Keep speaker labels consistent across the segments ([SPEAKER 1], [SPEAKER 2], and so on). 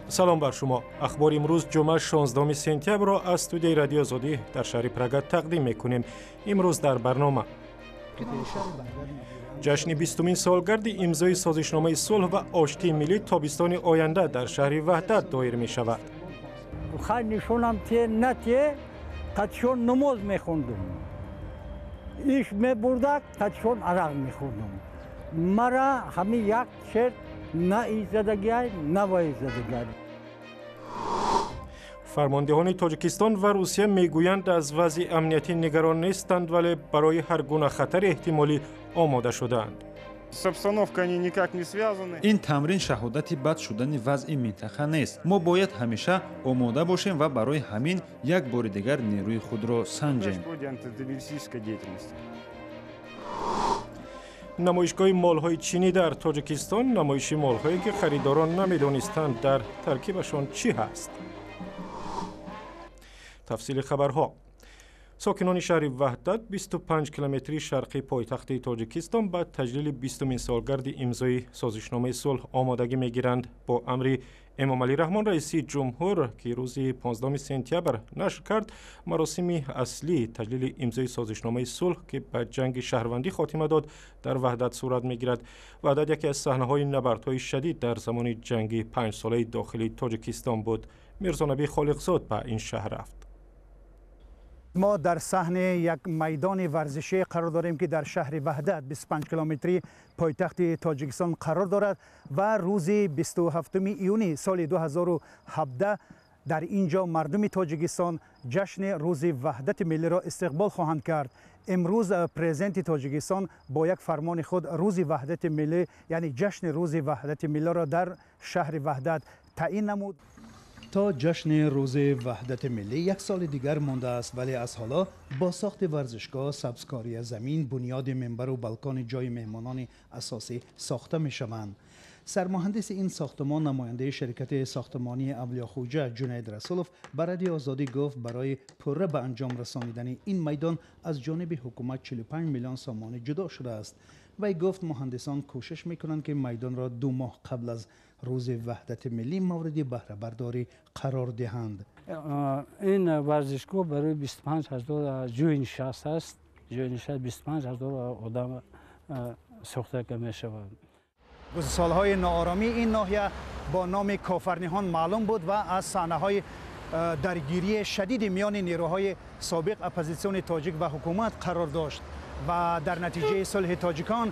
[SPEAKER 1] Салом бар шумо. Ахбори имрӯз, ҷумъа, 16 сентябрро аз студияи Радиои Озодӣ дар шаҳри Прага тақдим мекунем. Имрӯз дар барнома: ҷашни 20-умин солгарди имзои созишномаи сулҳ ва оштии миллӣ тобистони оянда дар шаҳри Ваҳдат доир мешавад.
[SPEAKER 2] Хай, нишонам те нате, қатишон намоз мехондум, иш мебурдак, қатишон арақ мехӯрдум. Мара ҳамин як шер на изадагиай, на ваизадагиай.
[SPEAKER 1] Фармондеҳони Тоҷикистон ва Русия мегӯянд, аз вазъи амниятӣ нигарон нестанд, вале барои ҳар гуна хатари эҳтимолӣ омода шудаанд.
[SPEAKER 3] С обстановкой они никак не связаны.
[SPEAKER 4] Ин тамрин шаҳодати бад шудани вазъи минтақа нест. Мо бояд ҳамеша омода бошем ва барои ҳамин як бори дигар нерӯи худро санҷем.
[SPEAKER 3] В ходе антитеррористической деятельности.
[SPEAKER 1] Намоишгоҳи молҳои чинӣ дар Тоҷикистон, намоиши молҳое, ки харидорон намедонистанд, дар таркибашон чӣ ҳаст. Тафсили хабарҳо. Сокинони шаҳри Ваҳдат, 25 километри шарқи пойтахти Тоҷикистон, ба таҷлили 20-умин солгарди имзои созишномаи сулҳ омодагӣ мегиранд. Бо амри Эмомалӣ Раҳмон, раиси ҷумҳур, ки рӯзи 15 сентябр нашр кард, маросими аслии таҷлили имзои созишномаи сулҳ, ки ба ҷанги шаҳрвандӣ хотима дод, дар Ваҳдат сурат мегирад. Ваҳдат яке аз саҳнаҳои набардҳои шадид дар замони ҷанги панҷсолаи дохилии Тоҷикистон буд. Мирзонабӣ Холиқзод ба ин шаҳр рафт.
[SPEAKER 5] Мо дар саҳни як майдони варзишӣ қарор дорем, ки дар шаҳри Ваҳдат, 25 километри пойтахти Тоҷикистон қарор дорад ва рӯзи 27 июни соли 2017 дар ин ҷо мардуми Тоҷикистон ҷашни Рӯзи Ваҳдати миллиро истиқбол хоҳанд кард. Имрӯз президенти Тоҷикистон бо як фармони худ Рӯзи Ваҳдати миллӣ, яъне ҷашни Рӯзи Ваҳдати миллиро дар шаҳри Ваҳдат таъин намуд. То ҷашни Рӯзи Ваҳдати миллӣ як соли дигар мондааст, вале аз ҳоло бо сохти варзишгоҳ, сабзкории замин, бунёди минбару балкони ҷои меҳмонони асосӣ сохта мешаванд. Сармуҳандиси ин сохтмон, намояндаи ширкати сохтмонии Авлиёхуҷа Ҷунайд Расулов ба Радиои Озодӣ гуфт, барои пурра ба анҷом расонидани ин майдон аз ҷониби ҳукумат 45 миллион сомонӣ ҷудо шудааст. Вай гуфт, муҳандисон кӯшиш мекунанд, ки майдонро 2 моҳ қабл аз Рӯзи Ваҳдати миллӣ мавриди баҳрабардорӣ қарор диҳанд.
[SPEAKER 6] Ин варзишгоҳ барои 25 000 ҷои нишаст аст. Ҷои нишаст 25 000 одам сохта мешавад.
[SPEAKER 5] Солҳои нооромӣ ин ноҳия бо номи Кофарниҳон маълум буд ва аз саҳнаҳои даргирии шадиди миёни нерӯҳои собиқ оппозитсиони тоҷик ва ҳукумат қарор дошт. Ва дар натиҷаи сулҳи тоҷикон,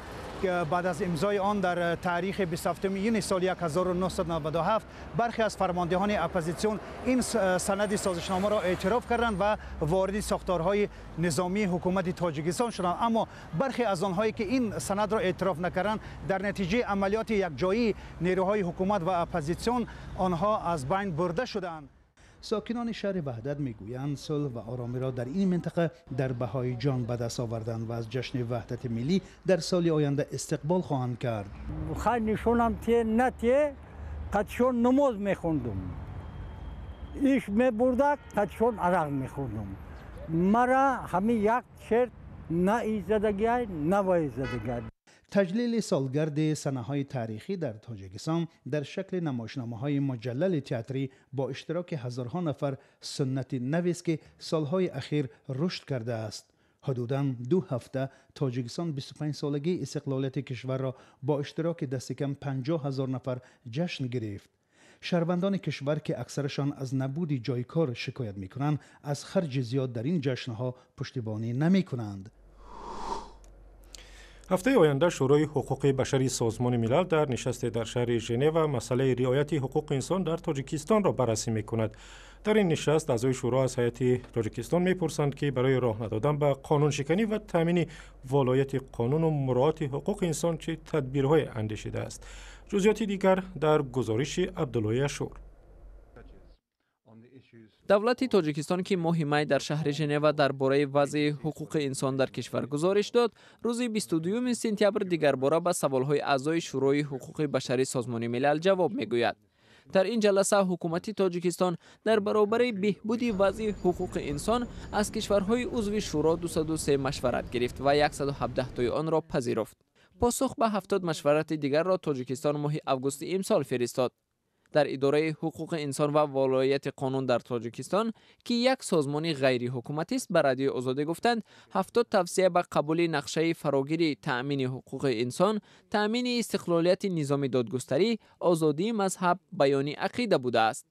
[SPEAKER 5] баъд аз имзои он дар таърихи 27 июни соли 1997, бархе аз фармондеҳони оппозитсион ин санади созишномаро эътироф карданд ва вориди сохторҳои низомии ҳукумати Тоҷикистон шуданд. Аммо бархе аз онҳое, ки ин санадро эътироф накарданд, дар натиҷаи амалиёти якҷоии нерӯҳои ҳукумат ва оппозитсион онҳо аз байн бурда шуданд. Сокинони шаҳри Ваҳдат мегӯянд, сулҳ ва оромиро дар ин минтақа дар баҳои ҷон ба даст оварданд ва аз ҷашни Ваҳдати миллӣ дар соли оянда истиқбол хоҳанд кард.
[SPEAKER 2] Хай, нишонам те нате, қатишон намоз мехондум, иш мебурдак, қатишон арақ мехӯрдум. Мара ҳамин як шер на изадагиай, на ваизадагиай.
[SPEAKER 5] Таҷлили солгарди санаҳои таърихӣ дар Тоҷикистон дар шакли намоишномаҳои муҷаллали театрӣ бо иштироки ҳазорҳо нафар суннати навест, ки солҳои ахир рушд кардааст. Ҳудудан 2 ҳафта Тоҷикистон 25-солагии истиқлолияти кишварро бо иштироки дастикам 50 ҳазор нафар ҷашн гирифт. Шаҳрвандони кишвар, ки аксарашон аз набуди ҷои кор шикоят мекунанд, аз харҷи зиёд дар ин ҷашнҳо пуштибонӣ намекунанд.
[SPEAKER 1] Ҳафтаи оянда Шӯрои ҳуқуқи башари Созмони Милал дар нишасте дар шаҳри Женева масъалаи риояти ҳуқуқи инсон дар Тоҷикистонро баррасӣ мекунад. Дар ин нишаст аъзои шӯро аз ҳайати Тоҷикистон мепурсанд, ки барои роҳ надодан ба қонуншиканӣ ва таъмини волояти қонуну муроати ҳуқуқи инсон чӣ тадбирҳое андешидааст. Ҷузъиёти дигар дар гузориши Абдуллои Ашур.
[SPEAKER 7] Давлати Тоҷикистон, ки моҳи май дар шаҳри Женева дар бораи вазъи ҳуқуқи инсон дар кишвар гузориш дод, рӯзи 22 сентябр дигарбора ба саволҳои аъзои Шӯрои ҳуқуқи башари Созмони Милал ҷавоб мегӯяд. Дар ин ҷаласа ҳукумати Тоҷикистон дар баробари беҳбуди вазъи ҳуқуқи инсон аз кишварҳои узви шӯро 203 машварат гирифт ва 117 тои онро пазируфт. Посух ба 70 машварати дигарро Тоҷикистон моҳи августи имсол фиристод. Дар идораи ҳуқуқи инсон ва волоияти қонун дар Тоҷикистон, ки як созмони ғайриҳукуматист, ба Радиои Озодӣ гуфтанд, 70 тавсия ба қабули нақшаи фарогири таъмини ҳуқуқи инсон, таъмини истиқлолияти низоми додгустарӣ, озодии мазҳаб, баёни ақида будааст.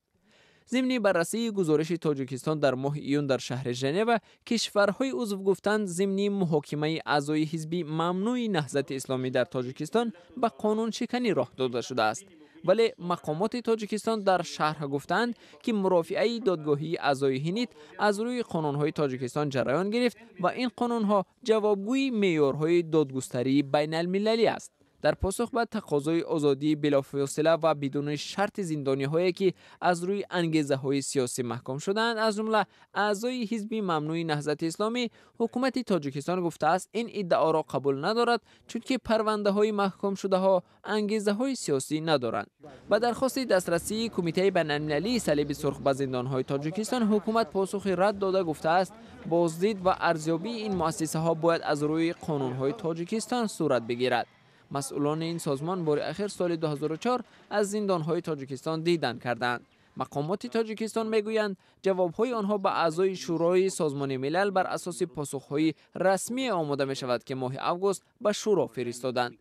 [SPEAKER 7] Зимни баррасии гузориши Тоҷикистон дар моҳи июн дар шаҳри Женева, кишварҳои узв гуфтанд, зимни муҳокимаи аъзои ҳизби мамнӯи Наҳзати Исломӣ дар Тоҷикистон ба қонуншиканӣ роҳ дода шудааст. Вале мақомоти Тоҷикистон дар шарҳ гуфтанд, ки мурофиаи додгоҳии аъзои ҳинит аз рӯи қонунҳои Тоҷикистон ҷараён гирифт ва ин қонунҳо ҷавобгӯи меъёрҳои додгустарии байналмилалӣ аст. Дар посух ба тақозои озодии билофосила ва бидуни шарти зиндониҳое, ки аз рӯи ангезаҳои сиёсӣ маҳкум шудаанд, аз ҷумла аъзои ҳизби мамнӯи Наҳзати Исломӣ, ҳукумати Тоҷикистон гуфтааст, ин иддаоро қабул надорад, чунки парвандаҳои маҳкумшудаҳо ангезаҳои сиёсӣ надоранд. Ба дархости дастрасии Кумитаи байналмилалии Салиби Сурх ба зиндонҳои Тоҷикистон ҳукумат посухи рад дода гуфтааст, боздид ва арзёбии ин муассисаҳо бояд аз рӯи қонунҳои Тоҷикистон сурат бигирад. Масъулони ин созмон бори ахир соли 2004 аз зиндонҳои Тоҷикистон дидан карданд. Мақомоти Тоҷикистон мегӯянд, ҷавобҳои онҳо ба аъзои Шӯрои Созмони Милал бар асоси посухҳои расмӣ омода мешавад, ки моҳи август ба шӯро фиристоданд.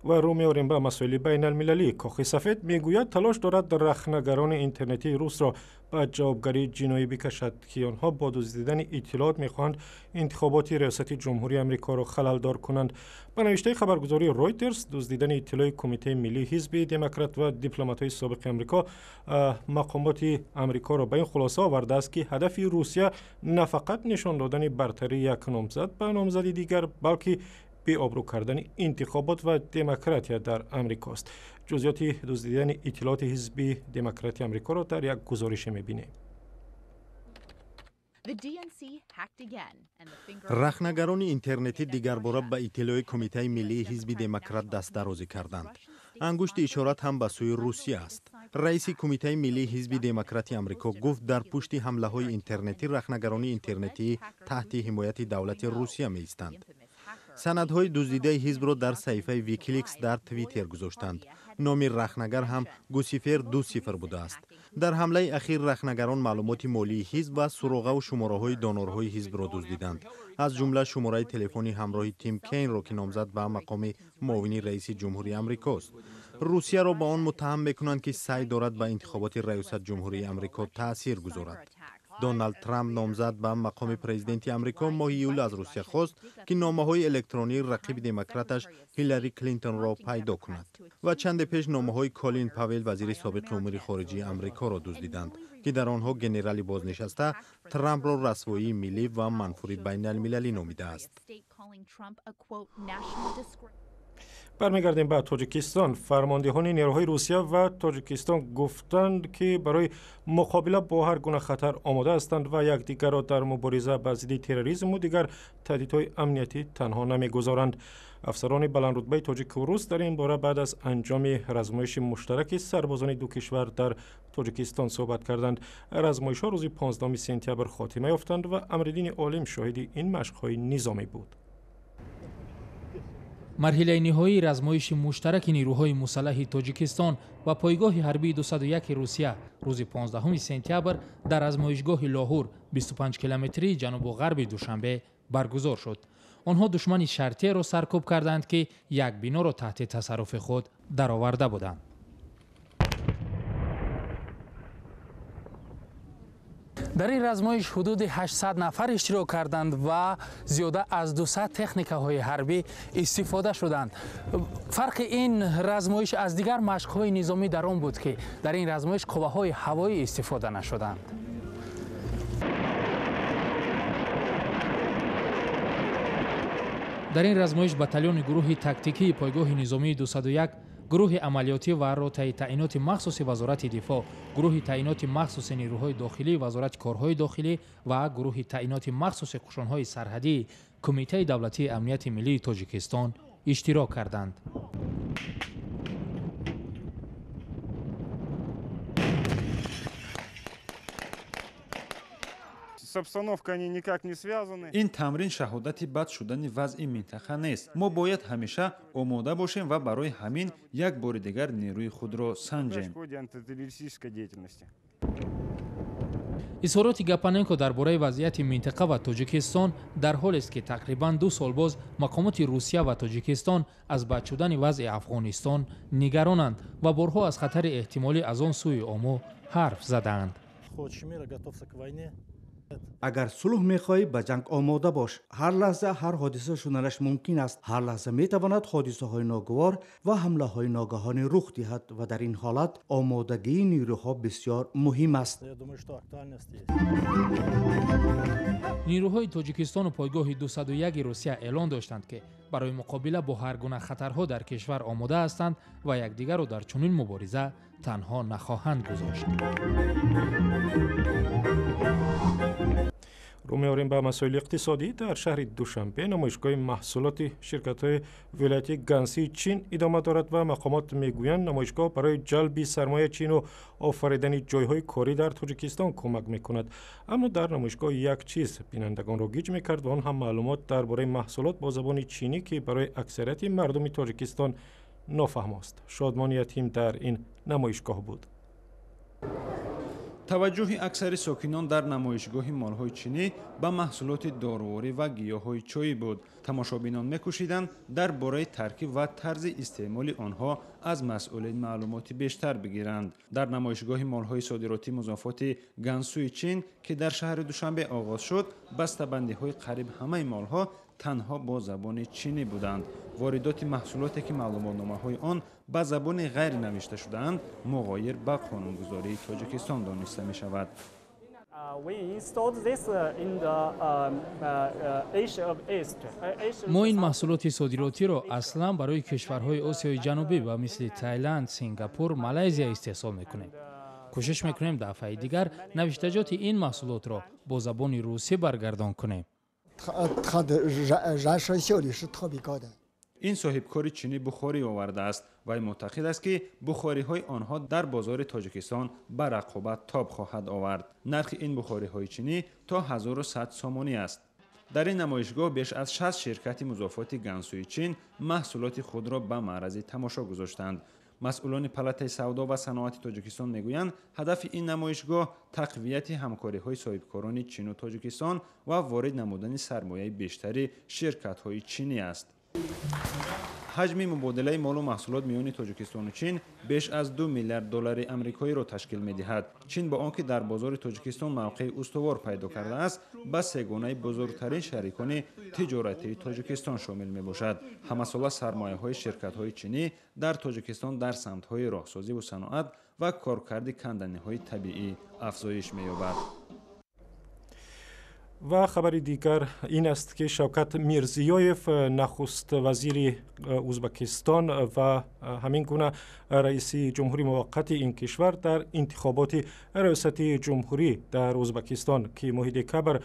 [SPEAKER 1] Ва рӯ меорем ба масоили байналмилалӣ. Кохи Сафед мегӯяд, талош дорад рахнагарони интернетии русро ба ҷавобгарии ҷиноӣ бикашад, ки онҳо бо дуздидани иттилоот мехоҳанд интихоботи риёсати ҷумҳурии Амрикоро халалдор кунанд. Ба навиштаи хабаргузории Ройтерс, дуздидани иттилои Кумитаи миллии ҳизби Демократ ва дипломатҳои собиқи Амрико мақомоти Амрикоро ба ин хулоса овардааст, ки ҳадафи Русия на фақат нишон додани бартарии як номзад ба номзади дигар, балки беобрӯ кардани интихобот ва демократия дар Амрикост. Ҷузъиёти дуздидани иттилооти ҳизби Демократии Амрикоро дар як гузорише мебинем.
[SPEAKER 8] Рахнагарони интернетӣ дигарбора ба иттилои Кумитаи миллии ҳизби Демократ дастдарозӣ карданд. Ангушти ишорат ҳам ба сӯи Русия аст. Раиси Кумитаи миллии ҳизби Демократи Амрико гуфт, дар пушти ҳамлаҳои интернетӣ рахнагарони интернетӣ таҳти ҳимояти давлати Русия меистанд. Санадҳои дуздидаи ҳизбро дар саҳифаи Викиликс дар Твиттер гузоштанд. Номи рахнагар ҳам Гусифер 20 будааст. Дар ҳамлаи ахир рахнагарон маълумоти молии ҳизб ва суроғаву шумораҳои донорҳои ҳизбро дуздиданд, аз ҷумла шумораи телефони ҳамроҳи Тим Кейнро, ки номзад ба мақоми муовини раиси ҷумҳурии Амрикост. Русияро ба он муттаҳам мекунанд, ки саъй дорад ба интихоботи раёсат ҷумҳурии Амрико таъсир гузорад. Доналд Трамп, номзад ба мақоми президенти Амрико, моҳи июл аз Русия хост, ки номаҳои электронии рақиби демократаш Ҳиллари Клинтонро пайдо кунад. Ва чанде пеш номаҳои Колин Павел, вазири собиқи умури хориҷии Амрикоро дуздиданд, ки дар онҳо генерали бознишаста Трампро расвоии миллӣ ва манфури байналмилалӣ номидааст.
[SPEAKER 1] Бармегардем ба Тоҷикистон. Фармондеҳони нерӯҳои Русия ва Тоҷикистон гуфтанд, ки барои муқобила бо ҳар гуна хатар омода ҳастанд ва якдигарро дар мубориза ба зидди терроризму дигар таҳдидҳои амниятӣ танҳо намегузоранд. Афсарони баландрутбаи тоҷику рус дар ин бора баъд аз анҷоми размоиши муштараки сарбозони ду кишвар дар Тоҷикистон суҳбат карданд. Размоишҳо рӯзи 15 сентябр хотима ёфтанд ва Амриддини Олим шоҳиди ин машқҳои низомӣ буд.
[SPEAKER 9] Марҳилаи ниҳоии размоиши муштараки нирӯҳои мусаллаҳи Тоҷикистон ва пойгоҳи ҳарбии 201 Русия рӯзи 15 сентябр дар размоишгоҳи Лоҳур 25 километрии ҷанубу ғарби Душанбе баргузор шуд. Онҳо душмани шартиеро саркӯб карданд, ки як биноро таҳти тасарруфи худ дароварда буданд. Дар ин размоиш ҳудуди 800 нафар иштирок карданд ва зиёда аз 200 техникаҳои ҳарбӣ истифода шуданд. Фарқи ин размоиш аз дигар машқҳои низомӣ дар он буд, ки дар ин размоиш қувваҳои ҳавоӣ истифода нашуданд. Дар ин размоиш батальони гурӯҳи тактикии пойгоҳи низомии 201, гурӯҳи амалиётӣ ва ротаи таъиноти махсуси Вазорати дифоъ, гурӯҳи таъиноти махсуси нирӯҳои дохилии Вазорати корҳои дохилӣ ва гурӯҳи таъиноти махсуси қушунҳои сарҳадии Кумитаи давлатии амнияти миллии Тоҷикистон иштирок карданд.
[SPEAKER 3] С обстановкой они никак не связаны.
[SPEAKER 4] Ин тамрин шаҳодати бад шудани вазъи минтақа нест. Мо бояд ҳамеша омода бошем ва барои ҳамин як бори дигар нерӯи худро санҷем.
[SPEAKER 3] В ходе антитеррористической деятельности.
[SPEAKER 9] Изҳороти Гапаненко дар бораи вазъияти минтақа ва Тоҷикистон дар ҳолест, ки тақрибан 2 сол боз мақомоти Русия ва Тоҷикистон аз бад шудани вазъи Афғонистон нигаронанд ва борҳо аз хатари эҳтимолӣ аз он сӯи Омо ҳарф задаанд.
[SPEAKER 10] Агар сулҳ мехоҳӣ, ба ҷанг омода бош. Ҳар лаҳза ҳар ҳодиса шуданаш мумкин аст. Ҳар лаҳза метавонад ҳодисаҳои ногувор ва ҳамлаҳои ногаҳонӣ рух диҳад ва дар ин ҳолат омодагии нирӯҳо бисёр муҳим аст.
[SPEAKER 9] Нирӯҳои Тоҷикистону пойгоҳи 201 Русия эълон доштанд, ки барои муқобила бо ҳар гуна хатарҳо дар кишвар омода ҳастанд ва якдигарро дар чунин мубориза танҳо нахоҳанд гузошт.
[SPEAKER 1] Рӯ меорем ба масоили иқтисодӣ. Дар шаҳри Душанбе намоишгоҳи маҳсулоти ширкатҳои вилояти Гансии Чин идома дорад ва мақомот мегӯянд, намоишгоҳ барои ҷалби сармояи Чину офаридани ҷойҳои корӣ дар Тоҷикистон кӯмак мекунад. Аммо дар намоишгоҳ як чиз бинандагонро гиҷ мекард ва он ҳам маълумот дар бораи маҳсулот бо забони чинӣ, ки барои аксарияти мардуми Тоҷикистон нофаҳмост. Шодмони Ятим дар ин намоишгоҳ буд.
[SPEAKER 4] Таваҷҷӯҳи аксари сокинон дар намоишгоҳи молҳои чинӣ ба маҳсулоти доруворӣ ва гиёҳҳои чоӣ буд. Тамошобинон мекӯшиданд дар бораи таркиб ва тарзи истеъмоли онҳо аз масъулин маълумоти бештар бигиранд. Дар намоишгоҳи молҳои содиротӣ музофоти Гансуи Чин, ки дар шаҳри Душанбе оғоз шуд, бастабандиҳои қариб ҳамаи молҳо танҳо бо забони чинӣ буданд. Воридоти маҳсулоте, ки маълумотномаҳои он ба забони ғайр навишта шудаанд, муғоир ба қонунгузории Тоҷикистон дониста мешавад.
[SPEAKER 9] Мо ин маҳсулоти содиротиро аслан барои кишварҳои Осиёи Ҷанубӣ ба мисли Тайланд, Сингапур, Малайзия истеҳсол мекунем. Кӯшиш мекунем дафъаи дигар навиштаҷоти ин маҳсулотро бо забони русӣ баргардон кунем.
[SPEAKER 4] Ин соҳибкори чинӣ бухорӣ овардааст. Вай муътақид аст, ки бухориҳои онҳо дар бозори Тоҷикистон ба рақобат тоб хоҳад овард. Нархи ин бухориҳои чинӣ то 1100 сомонӣ аст. Дар ин намоишгоҳ беш аз 60 ширкати музофоти Гансуи Чин маҳсулоти худро ба маърази тамошо гузоштанд. Масъулони Палатаи савдо ва саноати Тоҷикистон мегӯянд, ҳадафи ин намоишгоҳ тақвияти ҳамкориҳои соҳибкорони Чину Тоҷикистон ва ворид намудани сармояи бештари ширкатҳои чинӣ аст. Ҳаҷми мубодилаи молу маҳсулот миёни Тоҷикистону Чин беш аз 2 миллиард доллари амрикоиро ташкил медиҳад. Чин бо он ки дар бозори Тоҷикистон мавқеи устувор пайдо кардааст, ба сегонаи бузургтарин шарикони тиҷоратии Тоҷикистон шомил мебошад. Ҳамасола сармояҳои ширкатҳои чинӣ дар Тоҷикистон дар самтҳои роҳсозиву саноат ва коркарди канданиҳои табиӣ афзоиш меёбад.
[SPEAKER 1] Ва хабари дигар ин аст, ки Шавкат Мирзиёев, нахуст вазири Узбекистон ва ҳамин гуна раиси ҷумҳури муваққати ин кишвар, дар интихоботи раёсати ҷумҳурӣ дар Узбекистон, ки моҳи декабр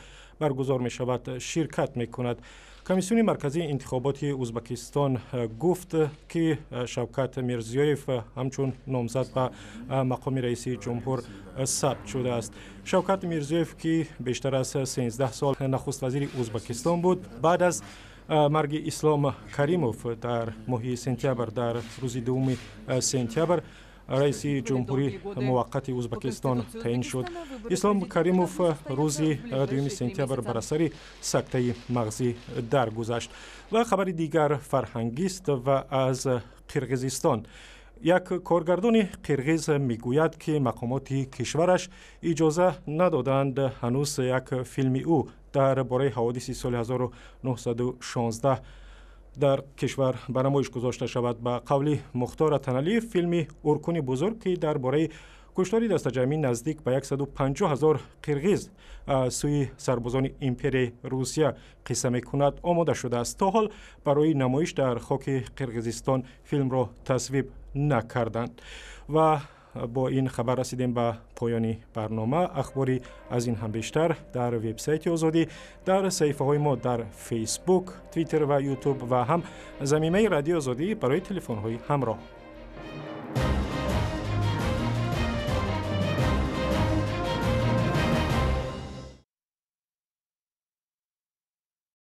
[SPEAKER 1] баргузор мешавад, ширкат мекунад. Комиссиони марказии интихоботи Узбекистон гуфт, ки Шавкат Мирзиёев ҳамчун номзад ба мақоми раиси ҷумҳур сабт шудааст. Шавкат Мирзиёев, ки бештар аз 13 сол нахуст вазири Узбекистон буд, баъд аз марги Ислом Каримов дар моҳи сентябр, дар рӯзи 2 сентябр раиси ҷумҳури муваққати Узбекистон таъин шуд. Ислом Каримов рӯзи 2 сентябр бар асари сактаи мағзӣ даргузашт. Ва хабари дигар фарҳангист ва аз Қирғизистон. Як коргардони қирғиз мегӯяд, ки мақомоти кишвараш иҷоза надоданд ҳанӯз як филми ӯ дар бораи ҳаводиси соли 1916 дар кишвар ба намоиш гузошта шавад. Ба қавли Мухтор Атаналиев, филми Уркуни бузург, ки дар бораи куштори дастаҷамъӣ наздик ба 150 ҳазор қирғиз сӯи сарбозони империяи Русия қисса мекунад, омода шудааст. То ҳол барои намоиш дар хоки Қирғизистон филмро тасвиб накарданд. Ва бо ин хабар расидем ба поёни барнома. Ахбори аз ин ҳам бештар дар вебсайти Озодӣ, дар саҳифаҳои мо дар Фейсбук, Твиттер ва Ютуб ва ҳам замимаи Радиои Озодӣ барои телефонҳои ҳамроҳ.